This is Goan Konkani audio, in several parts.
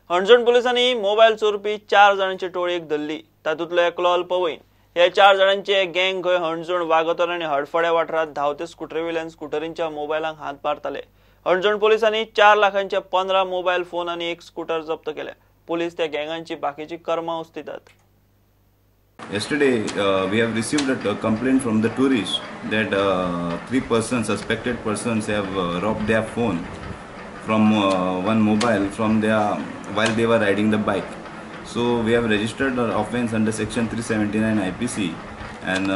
हणजूण पोलिसांनी मोबायल चोरपी 4 जाणांची टोळयेक धरली. तातूंतलो एकलो अल्पवयीन. ह्या 4 जाणांचे गँग खंय हणजूण, वागोतर आनी हडफड्या वाठारांत धांवते स्कुटरीवेल्यान स्कुटरींच्या मोबायलांक हात मारताले. हणजूण पोलिसांनी 4 लाखांचे 15 मोबायल फोन आनी एक स्कुटर जप्त केल्या. पोलीस त्या गँगांची बाकीची कर्मां उस्तितात. Yesterday, we have received a complaint from the tourists that 3 persons, suspected persons, have robbed their phone from one mobile from their while they were riding the bike. So we have registered an offence under section 379 IPC, and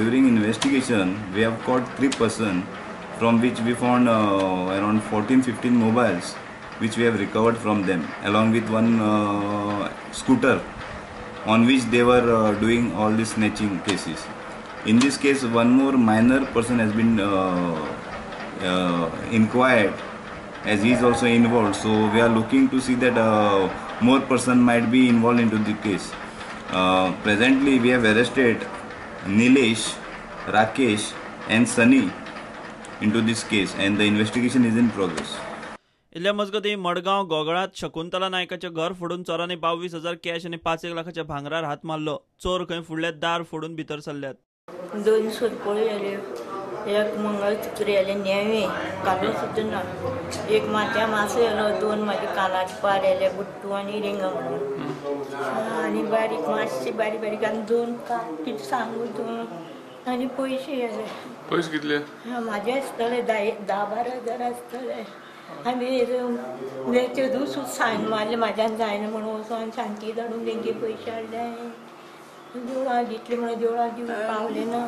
during investigation we have caught 3 persons, from which we found around 14-15 mobiles which we have recovered from them, along with one scooter on which they were doing all these snatching cases. In this case, one more minor person has been inquired, as he is also involved. So we are looking to see that more person might be involved into the case. Presently, we have arrested Nilesh, Rakesh and Sunny into this case, and the investigation is in progress. इतल्या मजगती मडगांव गोगळांत शकुंतला नायकाचें घर फोडून चोरांनी 22,000 कॅश आनी 5 लाखाच्या भांगरार हात मारलो. चोर खंय फुडले दार फोडून भितर सरल्यात. 2 सुरपोळी जाल्यो, एक मंगळसूत्र जालें नेवें कालूच सुद्दां ना, एक माथ्या मासो जालो, 2 म्हाज्या कानाचे पार जाले, बुट्टू आनी रिंगां म्हणून, आनी बारीक मातशे बारीक बारीक आनी 2 काप कितें सांगू तूं, आनी पयशे जाले. पयशे कितले? म्हाजे आसतले 10-12 हजार आसतले. आमी तेदूस सायन मारले म्हाज्यान जायना म्हणून वचोन शांती धाडून तेंचे पयशे हाडले. देवळाक दितले म्हणून देवळाक दिवंक पावले ना.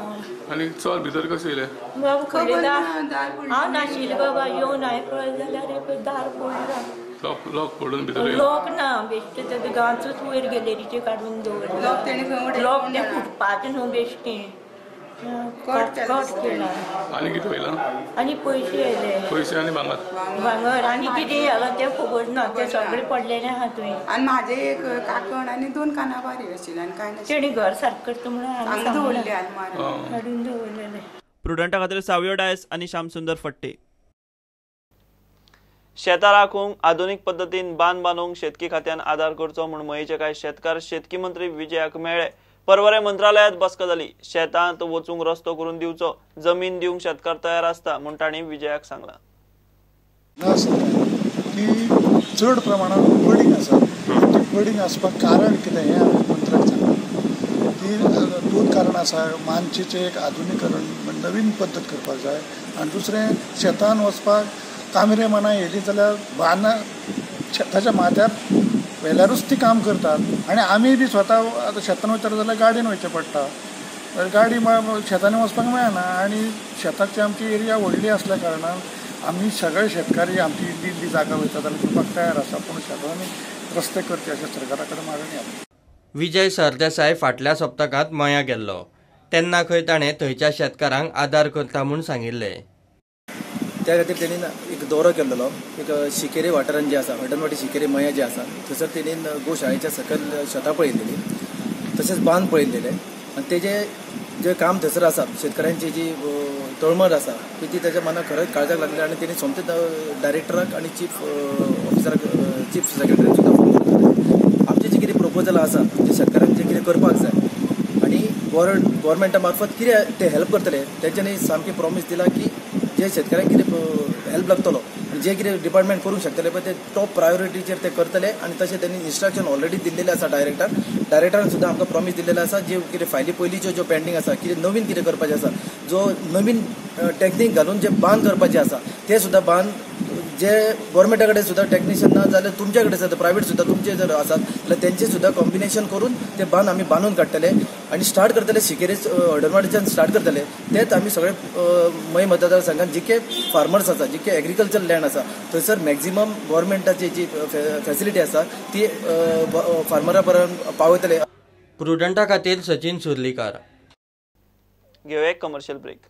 आनी चोर भितर कशें येयले? बाबा खंय हांव नाशिल्लें बाबा, येवन हांवें पळयलें जाल्यार दार पडलां, लॉक पडून भितर लॉक ना, बेश्टें तें गांचूच वयर गॅलरीचेर काडून दवरलें. लॉक तें फुटपाचें न्हू, बेश्टें कट केला. आनी कितें वयलां? आनी पयशे येयले. पयशे आनी भांगर? भांगर आनी कितें जालां तें खबर ना, तें सगळें पडलेलें आहा थंय. आनी म्हाजें एक काकण आनी 2 काना बारी आशिल्लें आनी कांय नाशिल्लें. तेणी घर सारकें करता म्हणून दवरलें आलमार हाडून दवरलेलें. प्रुडंटा खातीर सावियो डायस आनी श्यामसुंदर फट्टे. शेतां राखूंक आधुनीक पद्दतीन बांद बांदूंक शेतकी खात्यान आदार करचो म्हूण मयेचे कांय शेतकार शेतकी मंत्री विजयाक मेळ्ळे. परवरे मंत्रालयात बसका जाली. शेतांत वचूंक रस्तो करून दिवचो, जमीन दिवंक शेतकार तयार आसता म्हूण तांणी विजयाक सांगलां. की चड प्रमाणात पडींग आसा, ती पडींग आसपाक कारण कितें हें हांवें मंत्र्याक सांगलां. ती 2 कारणां आसा, मानचेचें एक आधुनिकरण नवीन पद्दत करपाक जाय, आनी दुसरें शेतान वचपाक कामरे मना येयली जाल्यार बांदा शेताच्या माथ्यार वेल्यारूच ती काम करतात, आनी आमी बी स्वता आतां शेतान वयता जाल्यार गाडयेन वयचें पडटा, गाडी शेतांनी वचपाक मेळना, आनी शेताची आमची एरिया व्हडली आसल्या कारणान आमी सगळे शेतकारी आमची इल्ली इल्ली जागा वयता जाल्यार दिवपाक तयार आसा, पूण शेतांनी रस्ते करचे अशें सरकारा कडेन मागणी आसा. विजय सरदेसाय फाटल्या सप्तकांत मयां गेल्लो तेन्ना खंय ताणें थंयच्या शेतकारांक आदार करता म्हूण सांगिल्लें. त्या खातीर तेणीन एक दौरो केल्लो, एक शिकेरी वाठारान जे आसा, हळदणवाटी शिकेरी मया जे आसा थंयसर तेणीन गोशाळेच्या सकयल शेतां पळयलेली, तशेंच बांद पळयलेले, आनी तेजे जे काम थंयसर आसा शेतकऱ्यांची जी तळमळ आसा ती तेच्या मनाक खरेंच काळजाक लागली, आनी तेणी सोमते डायरेक्टराक आनी चीफ ऑफिसराक, चीफ सेक्रेटरीक सुद्दां फोन केलो. आमचें जें कितें प्रपोजल आसा जें शेतकऱ्यांक जें कितें करपाक जाय आनी गोवोरमेंटा मार्फत कितें ते हेल्प करतले, तेंच्यांनी सामकें प्रॉमीस दिलां की जे शेतकऱ्यांक कितें हेल्प लागतलो आनी जे कितें डिपार्टमेंट करूंक शकतले पळय ते टॉप प्रायोरिटीचेर ते करतले, आनी तशें तेणी इन्स्ट्रक्शन ऑलरेडी दिल्लेलें आसा. डायरेक्टरान सुद्दां आमकां प्रॉमीस दिल्लेलें आसा, जे कितें फायली पयलींच्यो ज्यो पेंडींग आसा, कितें नवीन कितें करपाचें आसा, जो नवीन टॅक्नीक घालून जे बांद करपाचें आसा ते सुद्दां बांद जे गोवोरमेंटा कडेन सुद्दां टॅक्निशियन ना जाल्यार तुमच्या कडेन सुद्दां प्रायवेट सुद्दां तुमचे जर आसात जाल्यार तेंचे सुद्दां कॉम्बिनेशन करून ते बांद आमी बांदून काडटले आनी स्टार्ट करतले. शिकेरी हळदणवाडीच्यान स्टार्ट करतले, तेच आमी सगळे मय मतदारसंघात जितके फार्मर्स आसा, जितके एग्रीकल्चर लँड आसा थंयसर मॅक्झिमम गोवोरमेंटाची जी फॅसिलिटी आसा ती फार्मरा पर्यंत पावयतले. प्रुडंटा खातीर सचिन सुर्लीकार. घेवया एक कमर्शियल ब्रेक.